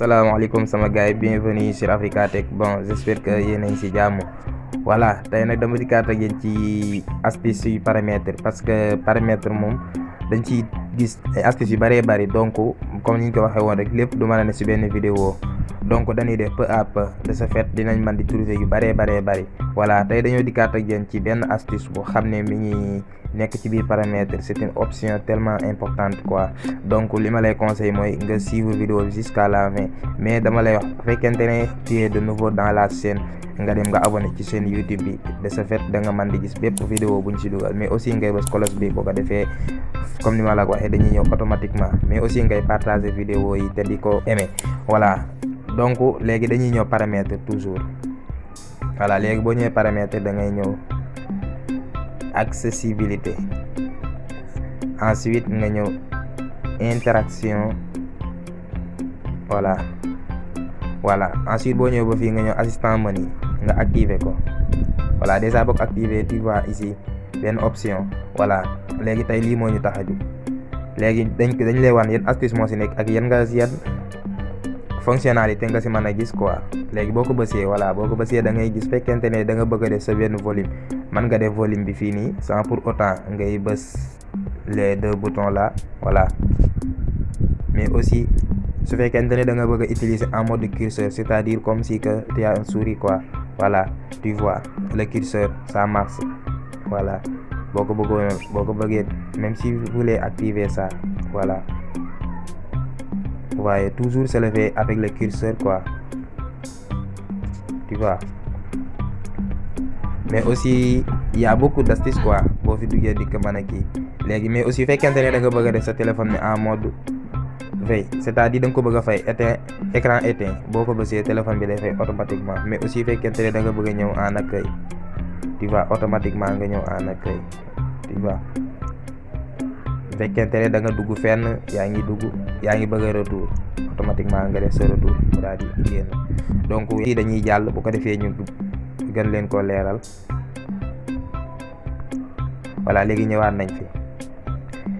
salaamaaleykum sama gars yi bienvenue sur Africa Tech. Bon, j'espère que yéen a ngi si jàmm. Voilà, tey nag dama dikkaat ak yéen ci astuce yu paramètres parce que paramètre moom dañ ciy gis ay astuces yu bëree bëri, donc comme ni ñu ko waxee woon rek lépp du mën a ne si benn vidéo, donc dañuy def peu à peu. De ce fait dinañ mën di trouver yu bëree bëri. Voilà, tey dañoo dikkaat ak yéen ci benn astuce boo xam ne mi ngi nekk ci biir paramètre. C'est une option tellement importante quoi. Donc li ma lay conseil mooy nga suivre vidéo bi jusqu'à la fin, mais dama lay wax bu fekkente ne tu es de nouveau dans la chaîne nga dem nga abonné ci chaîne YouTube bi. De ce fait da nga mën di gis bépp vidéo buñ ci dugal, mais aussi ngay bës cloche bi boo ko defee comme ni ma la ko waxee dañuy ñëw automatiquement, mais aussi ngay partager vidéo yi te di ko aimer. Voilà, donc léegi dañuy ñëw paramètre toujours. Voilà, léegi boo ñëwee paramètre da ngay ñëw accessibilité, ensuite nga ñëw interaction. Voilà, ensuite boo ñëwee ba fii nga ñëw assistant menu nga activer ko. Voilà, déjà boo ko activer tu vois ici benn option. Voilà, léegi tey lii moo ñu tax a jóg. léegi dañ lay wan yan astuce moo si nekk ak yan fonctionnalité nga si mën a gis quoi. léegi boo ko bësee voilà, boo ko bësee da ngay gis fekkente ne da nga bëgg a def sa benn volume, mën nga def volume bi fii nii sans pour autant ngay bës les deux boutons là. Voilà, mais aussi su fekkente ne da nga bëgg a utiliser en mode curseur, c'est-à-dire comme si que tu as une souris quoi. Voilà, tu vois le curseur ça marche. Voilà, boo ko bëggee même si vous voulez activer ça, voilà, vous voyez toujours se lever avec le curseur quoi, tu vois. Mais aussi il y a beaucoup d'astuces quoi boo fi duggee di ko mën a kii léegi. Mais aussi fekkente ne da nga bëgg a def sa téléphone en mode veille, c'est-à-dire da nga ko bëgg a fay écran éteint, boo ko bësee téléphone bi day fay automatiquement. Mais aussi fekkente ne da nga bëgg a ñëw en accueil, tu vois, automatiquement nga ñëw en accueil, tu vois. fekkente ne da nga dugg fenn yaa ngi bëgg a retour, automatiquement nga def sa retour mu daal di génn. donc fii dañuy jàll bu ko defee ñu gën leen koo leeral. voilà, léegi ñëwaat nañ fi.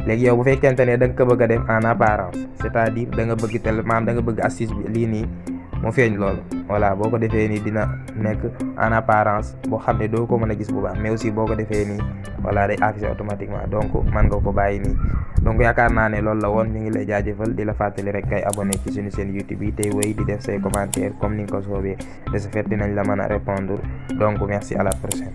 léegi yow bu fekkente ne da nga ko bëgg a def en apparence, c'est-à-dire da nga bëgg da nga bëgg astuce bi lii nii mu feeñ loolu. voilà, boo ko defee nii dina nekk en apparence boo xam ne doo ko mën a gis bu baax, mais aussi boo ko defee nii voilà day affiché automatiquement, donc mën nga ko bàyyi nii. donc yaakaar naa ne loolu la woon. ñu ngi lay jaajëfal di la fàttali rek kay abonné ci suñu chaîne YouTube yi tey wéy di def say commentaires comme ni nga ko soobee. De ce fait dinañ la mën a répondre. donc merci, à la prochaine.